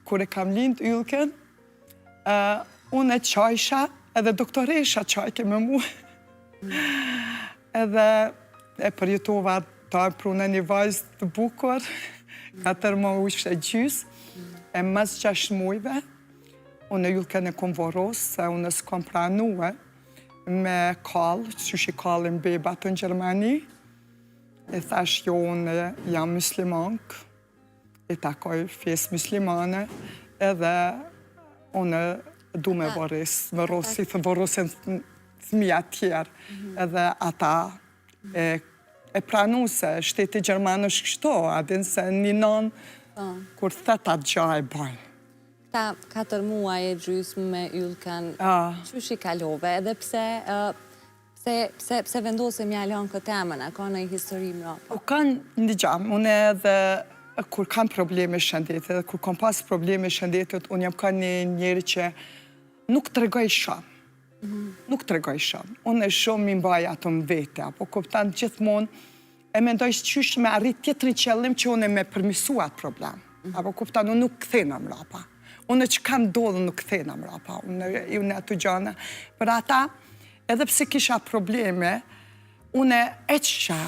Kur e kam lind Yllken, unë e qajsha, edhe doktoresha qajke me mu. Edhe e përjetova ta pruna një vajzë të bukur, katër mujsh e gjysë, e mas 6 mujve, unë Yllken e kom vorros, se unë s'kom pranue me kallë, qysh i kallin bebat në Gjermani, e thash jo, unë jam muslimankë, i takoj fesë muslimane edhe unë du me vorris, me vorros si të vorrosen fëmija tjerë, mhm. edhe ata e, e pranu se shteti gjerman është kështu, a din se një nonë, po. kur thet atë gja e bajnë. Këta 4 muaj e gjysmë me Yllken, qysh i kalove, edhe pse Pse, pse, pse vendose me ia lënë këtë emër, a ka ndonjë histori mrapa? Po kanë një gja, unë edhe kur kam probleme shëndetit, edhe kur kam pas probleme shëndetit, unë jam kanë një njeri që nuk tregoj shumë. Mhm. Nuk tregoj shumë. Unë e shumë i mbaj ato në vete, apo kupton gjithmonë e mendoj qysh me arrit tjetrin qëllim që unë me përmisu atë problem. Mhm. Apo kupton, unë nuk kthena mrapa. Unë që kam ndodhë nuk kthena mrapa. Unë, unë ato gjana. Për ata, Edhe pse kisha probleme, unë ecsha,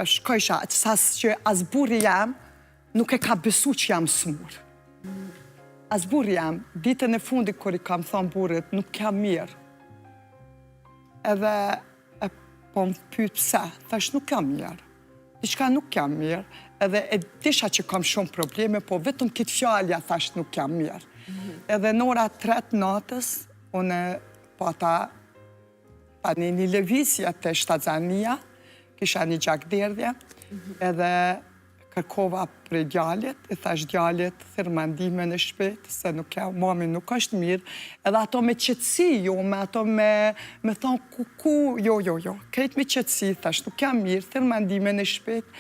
shkojsha, sa që as burri jem, nuk e ka besu që jam smur. As burri jem, ditën e fundit kur i kam thonë burrit, nuk jam mirë. Edhe e, po më pyet pse, thash nuk jam mirë. Diçka nuk jam mirë, edhe e disha që kam shumë probleme, po vetëm këtë fjalë ja thash nuk jam mirë. Mhm. Edhe në ora 3 të natës, unë Pata tani një lëvizje te shtatzania, kisha një gjakderdhje, mhm. edhe kërkova prej djalit, i thash djalit, thirrma ndihmën e shpejt, se nuk ja, mami nuk është mirë, edhe ato me qetësi, jo, me ato me, me thonë ku, ku, jo, jo, jo, krejt me qetësi, thash nuk jam mirë, thirrma ndihmën e shpejt,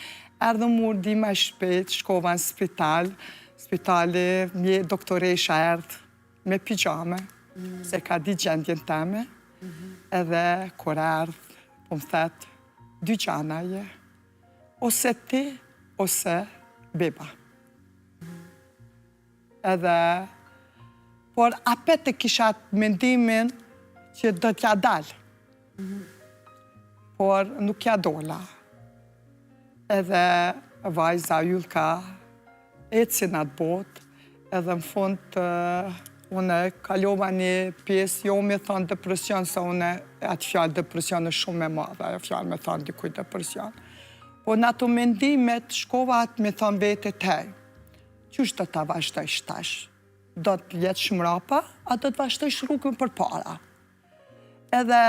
erdhë mu ndihma e shpejt, shkova në spital, spitali, mje doktoresha erdhë, me pijame, se ka di gjendjen teme, edhe kur erdh, po më thet, dy gjana je, ose ti, ose beba. Edhe, por apet e kisha mendimin që do t'ja dal. Por nuk ja dola. Edhe vajza Yllka eci në atë botë, edhe në fund unë kalova një pjesë, jo me thonë depresion, se unë atë fjalë depresion është shumë e madhe, ajo fjalë me thonë dikuj depresion. Po në ato mendimet shkova atë me thonë vetit hej, qysh do ta vazhdojsh tash? Do të jetsh mrapa, a do të vazhdojsh rrugën përpara? Edhe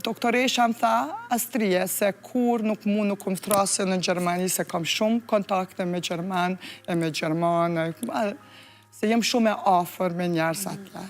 doktoresha më tha, Astrie, se kur nuk mu nuk më thrrasin në Gjermani, se kam shumë kontakte me gjerman, e me gjermane, se jem shumë e afër me njerëz atje.